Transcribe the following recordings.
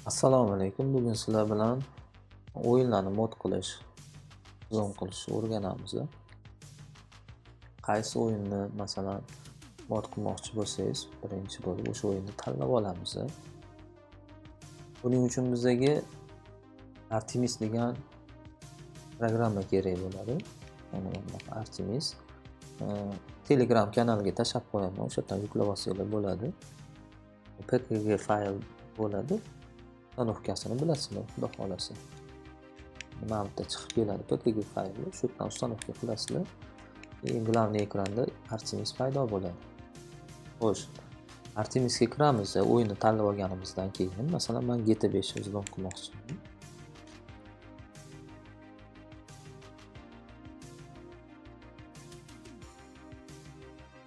Assalomu alaykum. Bugun sizlar bilan o'yinlarni mod qilish, zoom qilishni o'rganamiz. Qaysi o'yinni masalan mod qilmoqchi bo'lsangiz, birinchi bo'lib o'sha o'yinni tanlab olamiz. Buning uchun bizga Artemis degan programma kerak bo'ladi. Mana bunaqa Artemis. Telegram kanaliga tashlab qo'yaman, o'sha yerdan yuklab olsanglar bo'ladi. PKG fayl bo'ladi. Ustanovkasini bilasizlar, xudo xolasa. Mana bu yerda chiqib keladi PKG fayli, shu yerdan ustanovka qilasizlar. Главный ekranda Artemis paydo bo'ladi. Xo'sh, Artemisga kiramiz, o'yinni tanlab olganimizdan keyin, masalan, men GTA 5 ni взлом qilmoqchiman.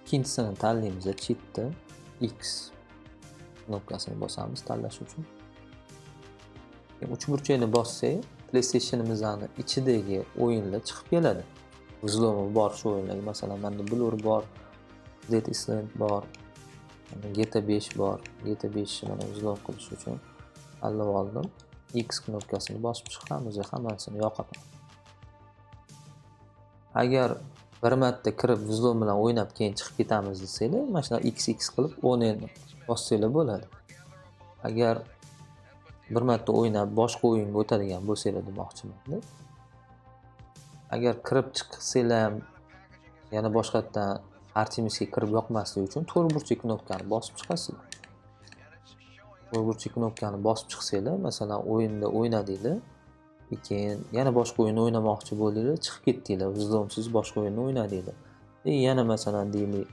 Ikkinchisini tanlaymiz, cheatni X knopkasini bosamiz tanlash uchun. Uchburchakni bossak, PlayStation'imizning ichidagi o'yinlar chiqib keladi. Взлоmi bor shu o'yinlarga, masalan, menda Blur bor, Dead Island bor, GTA 5 bor. GTA 5 ni mana взлом qilish uchun tanlab oldim. X knopkasini bosib chiqamiz, hammasini yoqaman. Agar bir marta kirib взлом bilan o'ynab keyin chiqib ketamiz desanglar, mana shuna XX qilib 10 ni bossanglar bo'ladi. Agar bir marta o'ynab boshqa o'yinga o'tadigan bo'lsanglar demoqchiman. Agar kirib chiqsanglar ham yana boshqatdan Artemisga kirib yoqmaslik uchun to'rtburchak knopkani bosib chiqasizlar. To'rtburchak knopkani bosib chiqsanglar, masalan, o'yinda o'ynadinglar, keyin yana boshqa o'yinni o'ynamoqchi bo'ldinglar, chiqib ketdinglar, взломsiz boshqa o'yinni o'ynadinglar. Yana masalan deylik,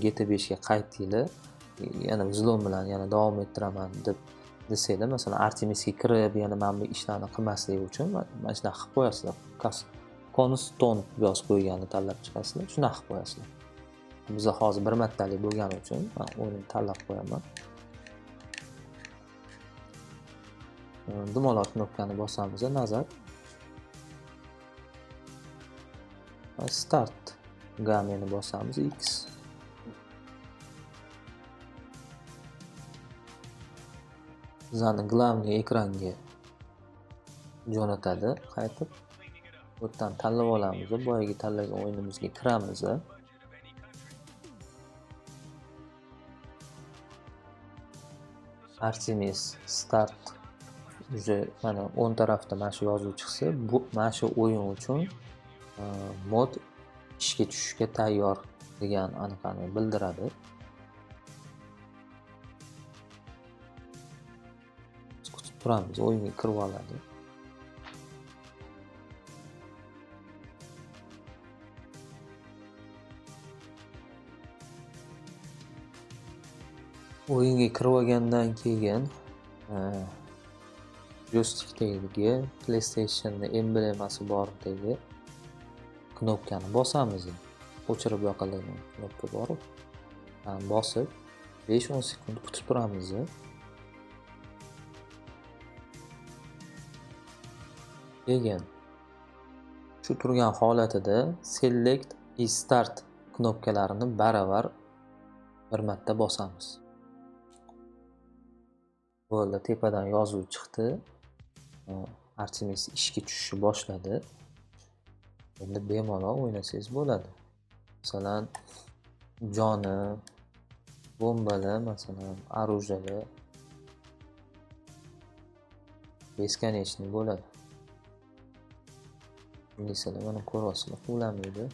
GTA 5 ga qaytdinglar, yana взлом bilan yana davom ettiraman deb desanglar, masalan, Artemisga kirib yana mana bu ishlarni qilmaslik uchun mana shunaqa qilib qo'yasizlar. Constant yozib qo'yganini tanlab chiqasizlar, shunaqa qilib qo'yasizlar. Biz hozir bir martalik bo'lgani uchun men o'yinni tanlab qo'yaman. Dumaloq knopkani bosamiz, nazar. Start gameni bosamiz, X. Bizani главный ekranga jo'natadi. Qaytib bu yerdan tanlab olamiz, boyagi tanlagan o'yinimizga kiramiz. Artemis start уже mana o'ng tarafda mana shu yozuv chiqsa, bu mana shu o'yin uchun mod ishga tushishga tayyor degan aniqani bildiradi. Kutib turamiz, o'yinga kirib oladi. O'yinga kirib olgandan keyin joystickdagi PlayStation'ning emblemasi bordagi knopkani bosamiz. O'chirib yoqiladigan knopka bor. Bosib 5-10 sekund kutib turamiz. Keyin shu turgan holatida Select и Start knopkalarini baravar bir marta bosamiz. Bo'ldi, tepadan yozuv chiqdi. Artemis ishga tushishni boshladi. Endi bemalol o'ynasangiz bo'ladi. Masalan, joni, bombalar, masalan, orужиялар бесконечный bo'ladi. Masalan, mana ko'ryapsizlar, quvlamaydi.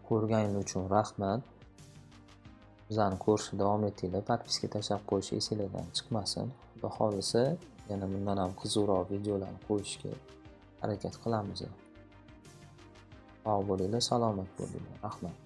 Ko'rganingiz uchun rahmat. Bizlarni ko'rishda davom etinglar. Podpiska tashlab qo'yish esingizdan chiqmasin. Xudo xolisa, yana bundan ham qiziqroq videolarni qo'yishga harakat qilamiz. Sog' bo'linglar, salomat bo'linglar. Rahmat.